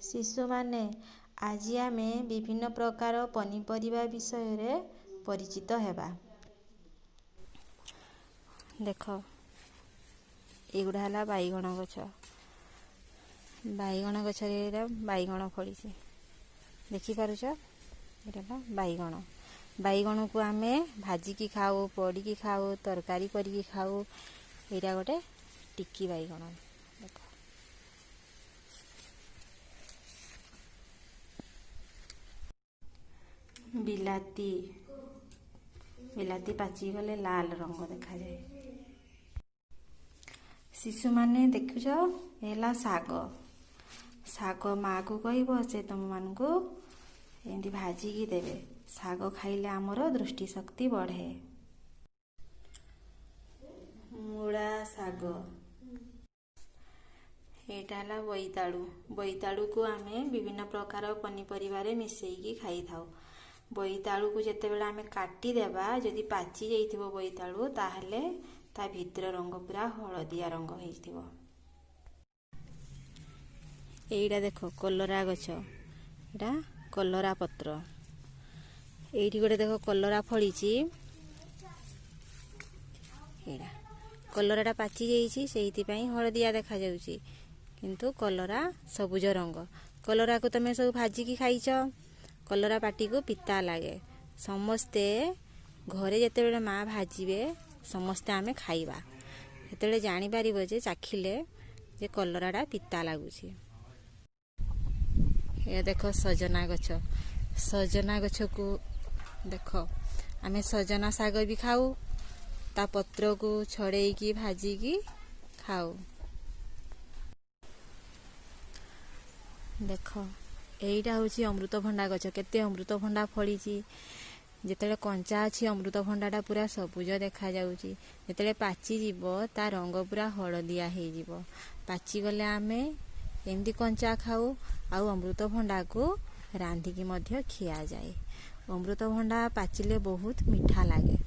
ଶିଶୁମାନେ, ଆଜି ଆମେ ବିଭିନ୍ନ ପ୍ରକାର ପନିପରିବା ବିଷୟରେ ପରିଚିତ ହେବା। ଦେଖ, ଏଗୁଡ଼ା ହେଲା ବାଇଗଣ ଗଛ। ବାଇଗଣ ଗଛରେ ଏଇଟା ବାଇଗଣ ଫଳିଛି, ଦେଖିପାରୁଛ? ଏଇଟା ହେଲା ବାଇଗଣ। ବାଇଗଣକୁ ଆମେ ଭାଜିକି ଖାଉ, ପୋଡ଼ିକି ଖାଉ, ତରକାରୀ କରିକି ଖାଉ। ଏଇଟା ଗୋଟେ ଟିକି ବାଇଗଣ, ଦେଖ। ବିଲାତି, ବିଲାତି ପାଚିଗଲେ ଲାଲ ରଙ୍ଗ ଦେଖାଯାଏ। ଶିଶୁମାନେ ଦେଖୁଛ, ହେଲା ଶାଗ। ଶାଗ ମାଆକୁ କହିବ, ସେ ତୁମମାନଙ୍କୁ ଏମିତି ଭାଜିକି ଦେବେ। ଶାଗ ଖାଇଲେ ଆମର ଦୃଷ୍ଟିଶକ୍ତି ବଢ଼େ। ମୂଳା ଶାଗ। ଏଇଟା ହେଲା ବୋଇତାଳୁ। ବୋଇତାଳୁକୁ ଆମେ ବିଭିନ୍ନ ପ୍ରକାର ପନିପରିବାରେ ମିଶେଇକି ଖାଇଥାଉ। ବୋଇତାଳୁକୁ ଯେତେବେଳେ ଆମେ କାଟିଦେବା, ଯଦି ପାଚି ଯାଇଥିବ ବୋଇତାଳୁ, ତାହେଲେ ତା ଭିତର ରଙ୍ଗ ପୁରା ହଳଦିଆ ରଙ୍ଗ ହେଇଥିବ। ଏଇଟା ଦେଖ କଲରା ଗଛ, ଏଇଟା କଲରା ପତ୍ର। ଏଇଠି ଗୋଟେ ଦେଖ କଲରା ଫଳିଛି। ଏଇଟା କଲରାଟା ପାଚି ଯାଇଛି, ସେଇଥିପାଇଁ ହଳଦିଆ ଦେଖାଯାଉଛି, କିନ୍ତୁ କଲରା ସବୁଜ ରଙ୍ଗ। କଲରାକୁ ତମେ ସବୁ ଭାଜିକି ଖାଇଛ। କଲରା ପାଟିକୁ ପିତା ଲାଗେ। ସମସ୍ତେ ଘରେ ଯେତେବେଳେ ମା ଭାଜିବେ, ସମସ୍ତେ ଆମେ ଖାଇବା, ସେତେବେଳେ ଜାଣିପାରିବ ଯେ ଚାଖିଲେ ଯେ କଲରାଟା ପିତା ଲାଗୁଛି। ଏ ଦେଖ ସଜନା ଗଛ। ସଜନା ଗଛକୁ ଦେଖ, ଆମେ ସଜନା ଶାଗ ବି ଖାଉ, ତା ପତ୍ରକୁ ଛଡ଼େଇକି ଭାଜିକି ଖାଉ। ଦେଖ, ଏଇଟା ହେଉଛି ଅମୃତଭଣ୍ଡା ଗଛ। କେତେ ଅମୃତଭଣ୍ଡା ଫଳିଛି! ଯେତେବେଳେ କଞ୍ଚା ଅଛି, ଅମୃତଭଣ୍ଡାଟା ପୁରା ସବୁଜ ଦେଖାଯାଉଛି। ଯେତେବେଳେ ପାଚିଯିବ, ତା ରଙ୍ଗ ପୁରା ହଳଦିଆ ହେଇଯିବ। ପାଚିଗଲେ ଆମେ ଏମିତି କଞ୍ଚା ଖାଉ, ଆଉ ଅମୃତଭଣ୍ଡାକୁ ରାନ୍ଧିକି ମଧ୍ୟ ଖିଆଯାଏ। ଅମୃତଭଣ୍ଡା ପାଚିଲେ ବହୁତ ମିଠା ଲାଗେ।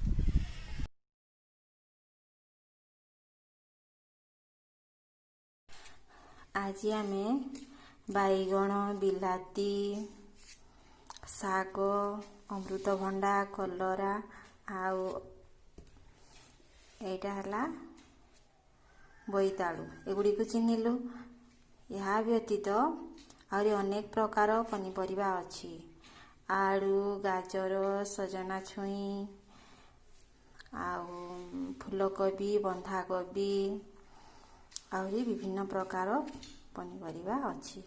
ଆଜି ଆମେ ବାଇଗଣ, ବିଲାତି, ଶାଗ, ଅମୃତଭଣ୍ଡା, କଲରା ଆଉ ଏଇଟା ହେଲା ବୋଇତାଳୁ, ଏଗୁଡ଼ିକୁ ଚିହ୍ନିଲୁ। ଏହା ବ୍ୟତୀତ ଆହୁରି ଅନେକ ପ୍ରକାର ପନିପରିବା ଅଛି। ଆଳୁ, ଗାଜର, ସଜନା ଛୁଇଁ ଆଉ ଫୁଲକୋବି, ବନ୍ଧାକୋବି, ଆହୁରି ବିଭିନ୍ନ ପ୍ରକାର ପନିପରିବା ଅଛି।